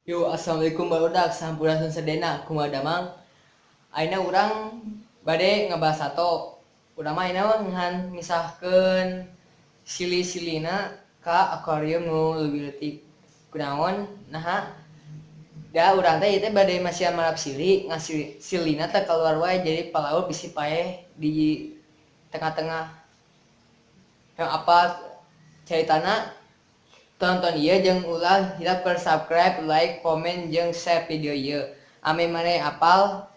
Yo, assalamualaikum barudak, sampurasun sedena, kumaha damang. Ayeuna urang bade ngebahas sato. Urang mah ayeuna mah ngan misahkeun sili-silina ka akuarium nu leuwih leutik. Kunaon? Naha? Da urang teh ieu teh bade masihan marap sili, ngasih silina teh keluar wae jadi palaur bisi paeh di tengah-tengah. Yang apa caritana? Tonton ieu jeung ulah hilap keur subscribe, like, komen jeung share video ieu. Ame maneh apal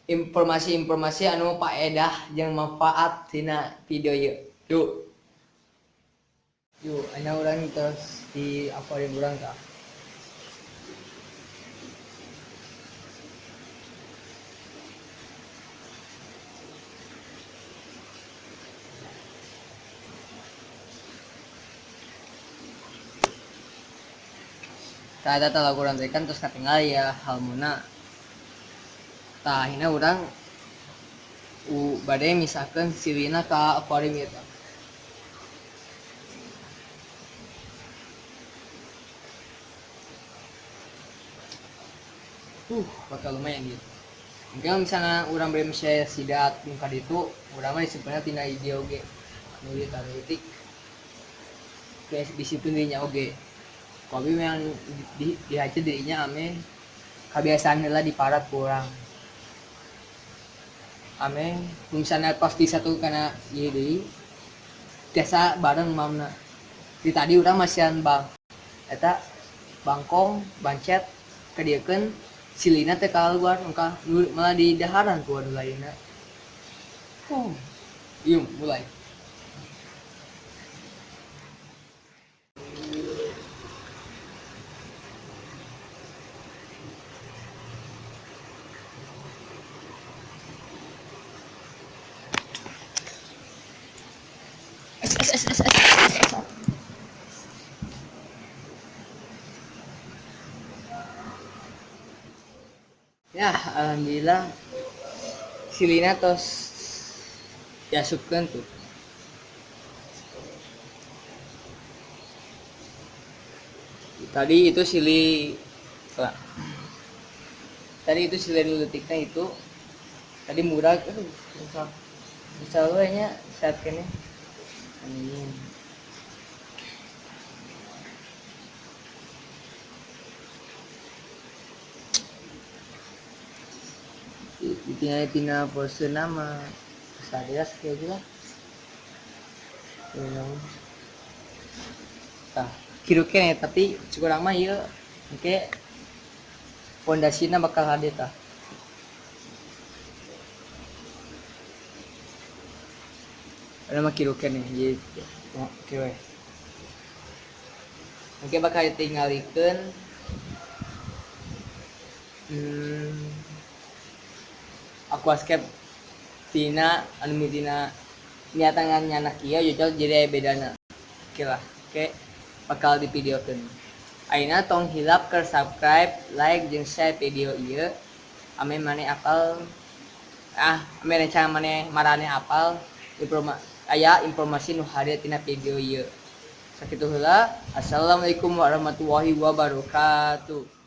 informasi-informasi anu paedah jeung manfaat tina video ieu. Yuk. Yuk, ayeuna urang terus di akuarium urang tah. Tah eta tah lagu urang teh kan terus katinggal ya halmuna. Tah akhirna urang bade misahkeun silina ka akuarium ieu tah. Bakal lumayan gitu. Mungkin misalnya urang bade misah sidat mungka ditu, urang mah disimpenna tina hiji oge. Anu ieu tah leutik. Guys, disiplin dirinya oge. Kopi memang dihaca dirinya ame kebiasaan heula diparat ku urang. Ame misalnya pas di satu kana ieu deui tiasa bareng mamna. Di tadi urang masihan bang eta bangkong bancet kadieukeun silina teh kaluar engkah malah di daharan ku anu lainna. Yuk mulai. Ya, alhamdulillah silina tos diasupkeun tuh. Tadi itu sili lah. Tadi itu sili nu leutikna itu tadi murah, aduh, susah. Bisa we nya saat kene. Amin. Ditinggal tina pose nama sadaya sekian aja lah. Tah, kieu keneh tapi kurang mah ieu engke pondasina bakal hade tah. Ada mah kieu keneh jadi kieu we. Engke bakal ditinggalikeun aquascape tina anu tina niatan nyanak ieu jujur jadi aya bedana. Oke lah, oke bakal divideokeun. Ayeuna tong hilap keur subscribe, like jeung share video ieu. Ame maneh apal ame rencana maneh marane apal aya informasi nu hadir tina video ieu. Sakitu heula. Assalamualaikum warahmatullahi wabarakatuh.